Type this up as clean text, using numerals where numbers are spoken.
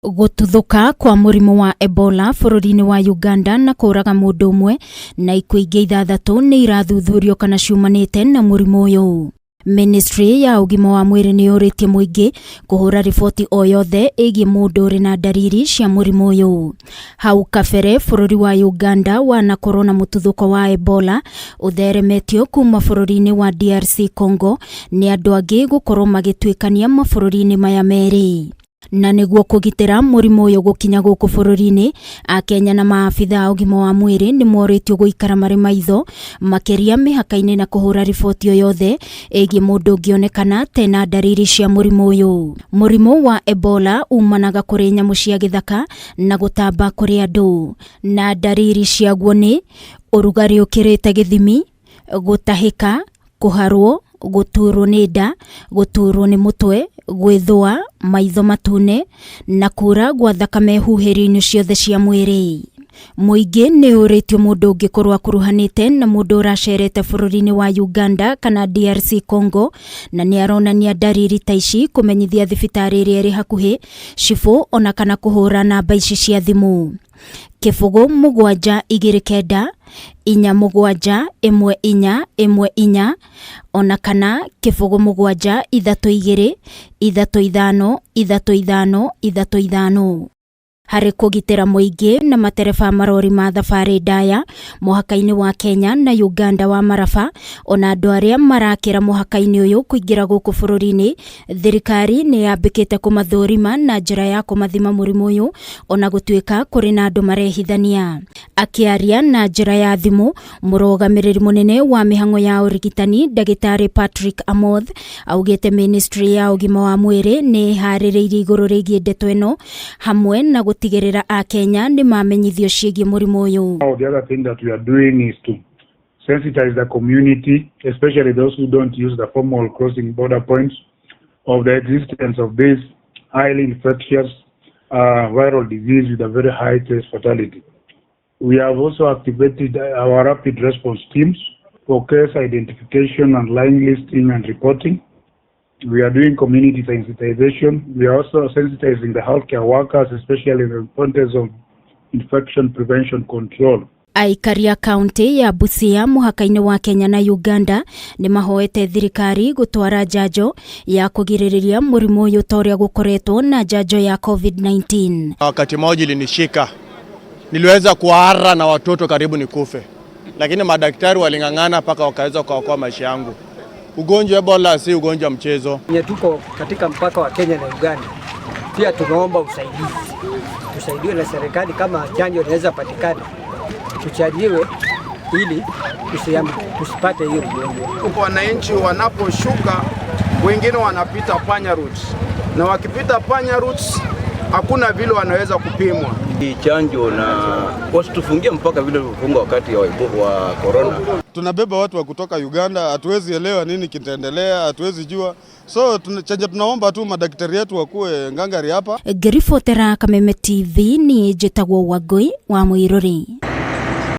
Gũtuthũka kwa mũrimũ wa Ebola bũrũri-inĩ wa Uganda na kũraga mũndũ ũmwe na ikuũ ingĩ 6 nĩ irathuthurio kana ciumanĩte na mũrimũ ũyũ. Ministry ya ũgima wa mwĩrĩ nĩ yũrĩtie mũingĩ kũhũra riboti o yothe ĩgiĩ mũndũ ũrĩ na ndariri cia mũrimũ ũyũ. Hau kabere bũrũri wa Uganda wanakorwo na mũtuthũko wa Ebola ũtheremetio kuma bũrũri-inĩ wa DRC Congo nĩ andũ angĩ gũkorwo magĩtuĩkania mabũrũri-inĩ maya merĩ. Na nĩguo kũgitĩra mũrimũ ũyũ gũkinya gũkũ bũrũri-inĩ, Akenya na maabitha a ũgima wa mwĩrĩ nĩ morĩtio gũikara marĩ maitho makĩria mĩhaka-inĩ na kũhũra riboti o yothe ĩgiĩ mũndũ ũngĩonekana tena ndariri cia mũrimũ ũyũ. Mũrimũ wa Ebola umanaga kũrĩ nyamũ cia gĩthaka na gũtamba kũrĩ andũ, na ndariri ciaguo nĩ ũrugarĩ ũkĩrĩte gĩthimi, gũtahĩka, kũharwo, gũturwo nĩ nda, gũturwo nĩ mũtwe, gwĩthũa, maitho matune na kura gwa thakame huhĩro-inĩ ciothe cia mwĩrĩ. Mũingĩ nĩ ũrĩtio mũndũ ũngĩkorwo akuruhanĩte na mũndũ ũracerete bũrũri-inĩ wa Uganda kana DRC Congo na nĩ aronania ndariri ta ici kũmenyithia thibitarĩ ĩrĩa ĩrĩ hakuhĩ, cibũ ona kana kũhũra namba ici cia thimũ. 0 7 2 9 4 7 1 4 1 4 ona kana 0 7 3 2 3 5 3 5 3 5. Harĩ kũgitĩra mũingĩ na matereba marori ma thabarĩ ndaya mũhaka-inĩ wa Kenya na Uganda wa Maraba ona andũ arĩa marakĩra mũhaka-inĩ ũyũ kũingĩra gũkũ bũrũri-inĩ, thirikari nĩ yambĩkĩte kũmathũrima na njĩra ya kũmathima mũrimũ ũyũ ona gũtuĩka kũrĩ na andũ marehithania. Akĩaria na njĩra ya thimũ, mũrũgamĩrĩri mũnene wa mĩhang'o ya ũrigitani ndagĩtarĩ Patrick Amoth augĩte ministry ya ũgima wa mwĩrĩ nĩ ĩharĩrĩirie igũrũ rĩgiĩ ndeto ĩno hamwe na gũtigĩrĩra Akenya nĩ mamenyithio ciĩgiĩ mũrimũ ũyũ. The other thing that we are doing is to sensitize the community, especially those who don't use the formal crossing border points, of the existence of this highly infectious viral disease with a very high case fatality. We have also activated our rapid response teams for case identification and line listing and reporting. We are doing community sensitization. We are also sensitizing the healthcare workers, especially in the context of infection prevention control. Aikari a kaunti ya Busia mũhaka-inĩ wa Kenya na Uganda nĩ mahoete thirikari gũtwara njanjo ya kũgirĩrĩria mũrimũ ũyũ ta ũrĩa gũkoretwo na njanjo ya COVID-19. Wakati mmoja ilinishika, niliweza kuhara na watoto karibu nikufe, lakini madaktari waling'ang'ana mpaka wakaweza kuokoa maisha yangu. Ugonjwa Ebola si ugonjwa mchezo. Tuko katika mpaka wa Kenya na Uganda, pia tunaomba usaidizi, tusaidiwe na serikali kama chanjo inaweza patikana, tuchanjiwe ili tusipate hiyo ugonjwa. Wananchi wanaposhuka, wengine wanapita panya routes, na wakipita panya routes hakuna vile wanaweza kupimwa. Hii chanjo na wasitufungie mpaka vile tulifunga wakati wa corona. Tunabeba watu wa kutoka Uganda, hatuwezi elewa nini kitaendelea, hatuwezi jua. So chenye tunaomba tu madaktari yetu wakuwe ngangari hapa. Ngĩribotera Kameme TV ni njĩtagwo Wangũi wa Mũirũri.